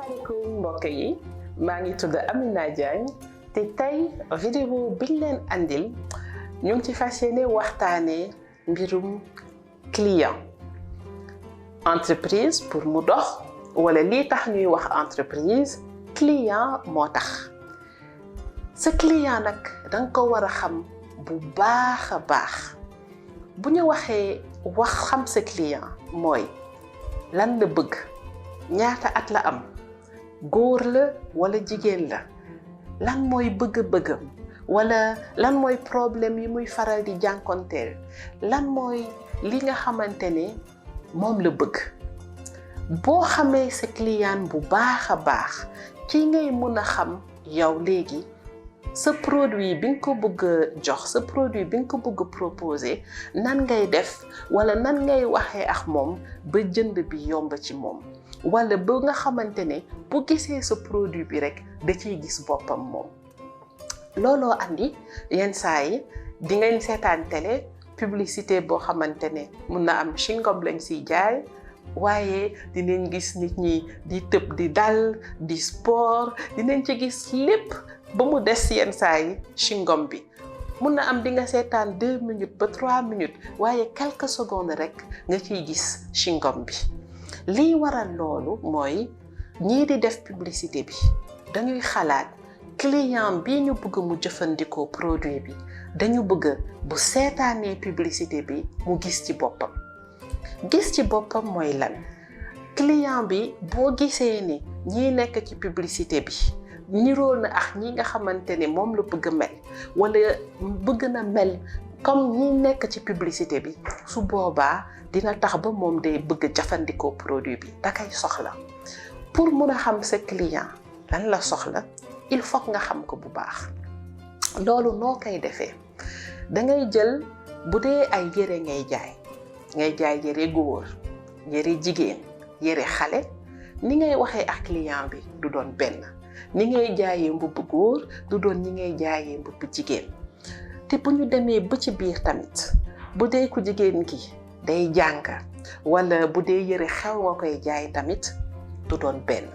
Assalamualaikum mbokk yi maa ngi tudd Amina Diagne te tey vidéo biñ leen andil ñu ngi ci fas yéene waxtaanee mbirum client entreprise pour mu dox wala lii tax ñuy wax entreprise client moo tax sa client nag danga ko war a xam bu baax a baax bu ñu waxee wax xam sa client mooy lan la bëgg ñaata at la am góor la wala jigéen la lan mooy bëgg-bëggam wala lan mooy problème yi muy faral di jànkonteel lan mooy li nga xamante ne moom la bëgg boo xamee sa client bu baax a baax ci ngay mën a xam yow léegi sa produit bi nga ko bëgg a jox sa produit bi nga ko bëgg a proposer nan ngay def wala nan ngay waxee ak moom ba jënd bi yomb ci moom wala ba nga xamante ne bu gisee sa produit bi rek da ciy gis boppam moom looloo andi yenn saa yi di ngeen seetaan télé publicité boo xamante ne mun na am chewing-gum lañ siy jaay waaye dinañ gis nit ñi di tëb di dal di sport dinañ ci gis lépp ba mu des yenn saa yi chewing-gum bi mun na am di nga seetaan 2 minutes ba 3 minutes waaye quelques secondes rek nga ciy gis chewing-gum bi lii waral loolu mooy ñii di def publicité bi dañuy xalaat client bi ñu bëgg mu jëfandikoo produit bi dañu bëgg bu seetaanee publicité bi mu gis ci boppam mooy lan client bi boo gisee ni ñi nekk ci publicité bi niroo na ak ñi nga xamante ne moom la bëgg mel wala bëgg na mel comme ñi nekk ci publicité bi su boobaa dina tax ba moom day bëgg jëfandikoo produit bi da kay soxla pour mun a xam sa client lan la soxla il faut nga xam ko bu baax loolu noo koy defee dangay jël bu dee ay yére ngay jaay yére góor yére jigéen yére xale ni ngay waxee ak client bi du doon benn ni ngay jaayee mbubb góor du doon ni ngay jaayee mbubb jigéen te bu ñu demee ba ci biir tamit bu dee ku jigéen ki day jàng wala bu dee yëre xew nga koy jaay tamit du doon benn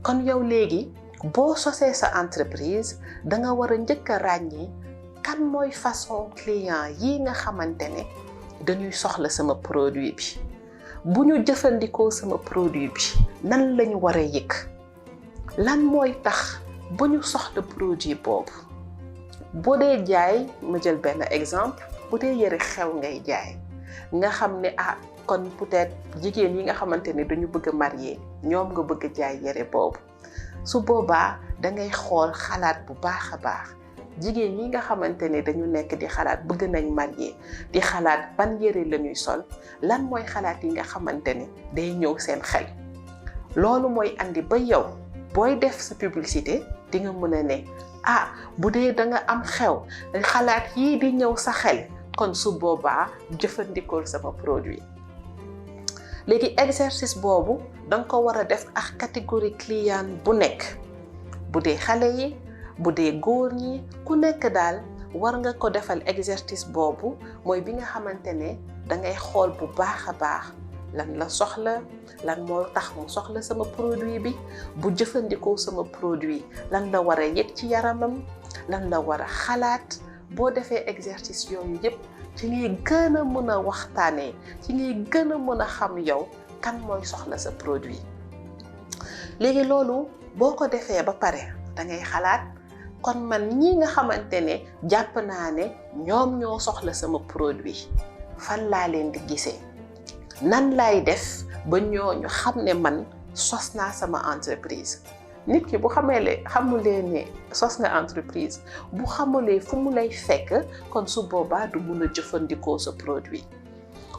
kon yow léegi boo sosee sa entreprise danga war a njëkk a ràññee kan mooy façon client yi nga xamante ne dañuy soxla sama produit bi bu ñu jëfandikoo sama produit bi nan lañu war a yëg lan mooy tax bu ñu soxla produit boobu boo dee jaay ma jël benn exemple bu dee yëre xew ngay jaay nga xam ne kon peut-être jigéen yi nga xamante ne dañu bëgg a marier ñoom nga bëgg a jaay yëre boobu su boobaa dangay xool xalaat bu baax a baax jigéen yi nga xamante ne dañu nekk di xalaat bëgg nañ marier di xalaat ban yëre la ñuy sol lan mooy xalaat yi nga xamante ne day ñëw seen xel loolu mooy andi ba yow booy def sa publicité di nga mën a ne bu dee da nga am xew xalaat yii di ñëw sa xel kon su boobaa jëfandikool sama produit léegi exercice boobu danga ko war a def ak catégorie client bu nekk bu dee xale yi bu dee góor ñi ku nekk daal war nga ko defal exercice boobu mooy bi nga xamante ne dangay xool bu baax a baax lan la soxla lan moo tax mu soxla sama produit bi bu jëfandikoo sama produit lan la war a yëg ci yaramam lan la war a xalaat boo defee exercice yooyu yëpp ci ngay gën a mën a waxtaanee ci ngay gën a mën a xam yow kan mooy soxla sa produit léegi loolu boo ko defee ba pare dangay xalaat kon man ñi nga xamante ne jàpp naa ne ñoom ñoo soxla sama produit fan laa leen di gisee nan laay def ba ñooñu xam ne man sos naa sama entreprise nit ki bu xamulee ne sos nga entreprise bu xamulee fu mu lay fekk kon su boobaa du mun a jëfandikoo sa produit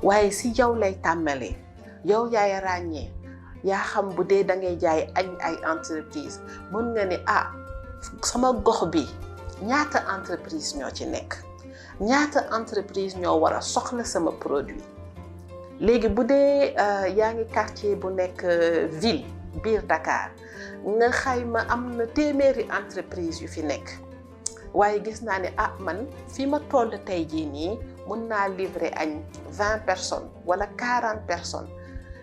waaye si yow lay tàmmalee yow yaay ràññee yaa xam bu dee da ngay jaay ay entreprise mën nga ne sama gox bi ñaata entreprise ñoo ci nekk ñaata entreprise ñoo war a soxla sama produit léegi bu dee yaa ngi quartier bu nekk ville biir Dakar nga xayma am na téeméeri entreprise yu fi nekk waaye gis naa ne man fi ma toll tey jii nii mën naa livrer añ 20 personnes wala 40 personnes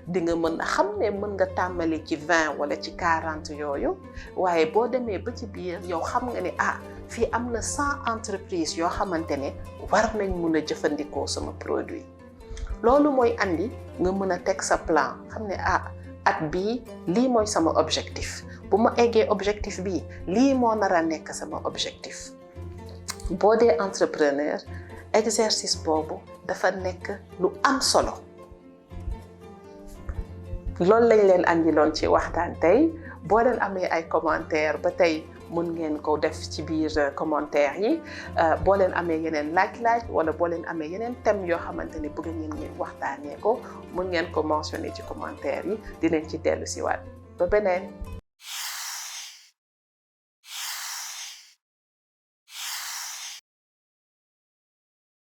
di nga mën a xam ne mën nga tàmbali ci 20 wala ci 40 yooyu waaye boo demee ba ci biir yow xam nga ne fii am na 100 entreprises yoo xamante ne war nañ mun a jëfandikoo sama produit loolu mooy andi nga mën a teg sa plan xam ne at bii lii mooy sama objectif bu ma eggee objectif bii lii moo nar a nekk sama objectif boo dee entrepreneur exercice boobu dafa nekk lu am solo loolu lañ leen andiloon ci waxtaan tey boo leen amee ay commentaire ba tey mën ngeen ko def ci biir commentaire yi boo leen amee yeneen laaj-laaj wala boo leen amee yeneen thème yoo xamante ni bëgg ngeen waxtaanee ko mën ngeen ko mentionner ci commentaire yi dinañ ci dellu si waat ba beneen